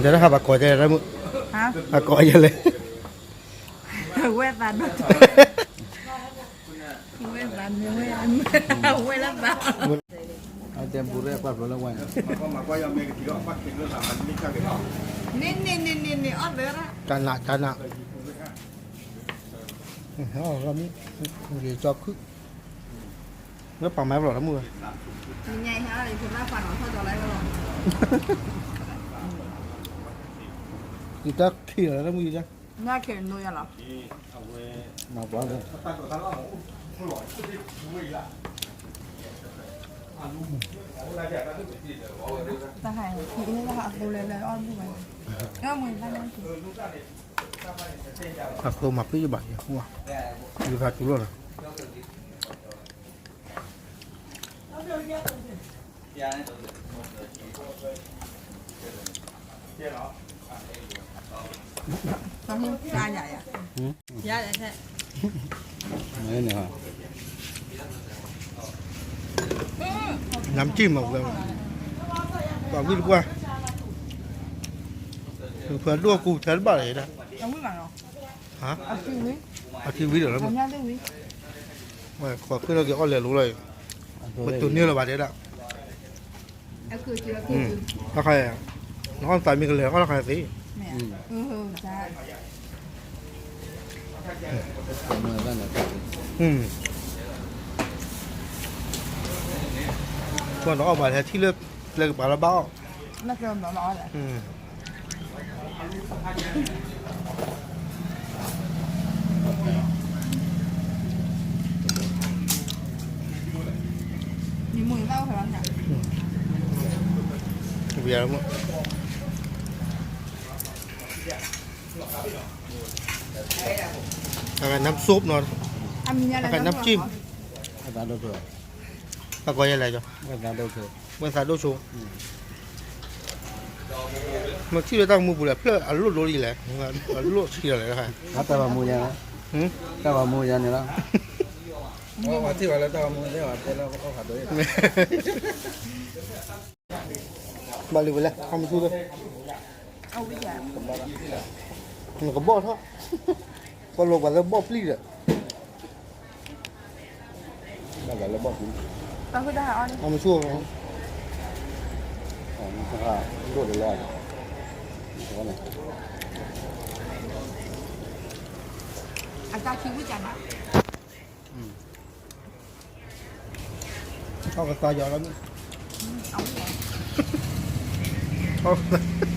တၢ်တဟးဘၣ်ကိးယလဲၣ်, ဘၣ်ကိးယလဲၣ်, ဝဲသးဒိၣ်, ဝဲသးန့ၣ်ဝဲ, ဝဲလၢသး, အတဲဘူးရဲၣ်ကွၢ်ဖျိလၢဝဲန့ၣ်, န့ၣ်န့ၣ်န့ၣ်န့ၣ်န့ၣ် အီၣ်သၢရၣ်, တၢ်နးတၢ်နး, အီၣ်မ့ၢ်, ကၠီခုၣ်, လၢပာ်မၤဘျီၣ်လၢမုၢ်ဝဲ, ယတၢ်ခံးလီၤလၢမုၢ်ယတၢ်, နၢ်ခဲနိယလီၤ, မၤပှၤလၢ တၢ်ဟဲအသိလဲၣ်လၢအီၣ်မုၢ်ဘၣ်, အသိမၤပ့ၢ်ယဘၣ်, ယဖးတူလီၤလီၤ. น้ำจิ้ม အဝဲ, ပှၤဝံၣ်တပှၢ်, ဖၢဒိၣ်ကူထဲတဘၣ်လီၤဒၣ်, အထံဝံၤဒီးလၢ, ဝဲခိးဃ့ထီၣ်က့ၤအီၣ်လဲၤလိၤလီၤ, ပတုၤန့ၢ်လၢၤဘၣ်တဲဒၣ်, တခါ, နအီၣ်သးမံၤကလဲၤအီၣ်တခါသ့, ပှၤနအီၣ်ဘၣ်ဟဲထံၣ်လၢ, ကျဲကပၤလၢဘၣ်အီၣ် ဝံၤလၢမုၢ်, အကနမ်စူပ်နီၤ, အကနမ်စံၣ်, အကီယဲလဲၣ်, ဝဲသးဒိၣ်ဆိ, မ့ၢ်ထံၣ်လၢတၢ်ကမူပူၤလဲၣ်, ဖျၢၣ်အလိၣ်ဒိလံလဲၣ်, အလိၣ်ဆံးလီၤလဲၣ်, တၢ်ဘၣ်မူညါ, တၢ်ဘၣ်မူညါန့ၣ်လီၤ, ထံၣ်ဘၣ်လၢတၢ်ဘၣ်မူညါ, ဘၣ်လံဝဲလဲၣ်, အမဆူၣ်, နကဘီၣ်ထီၣ်, ပလိာ်ပှၤလၢဘီၣ်ပျံၢ်ဒီး, ဘၣ်လၢဘီၣ်ပျံၢ်, အမဆူၣ်, ဒိၣ်တလဲ, အတၢ်ခံဝံၣ်ကနၤ, အီၣ်ကသါယီၤလီၤ, အီၣ်ကသါ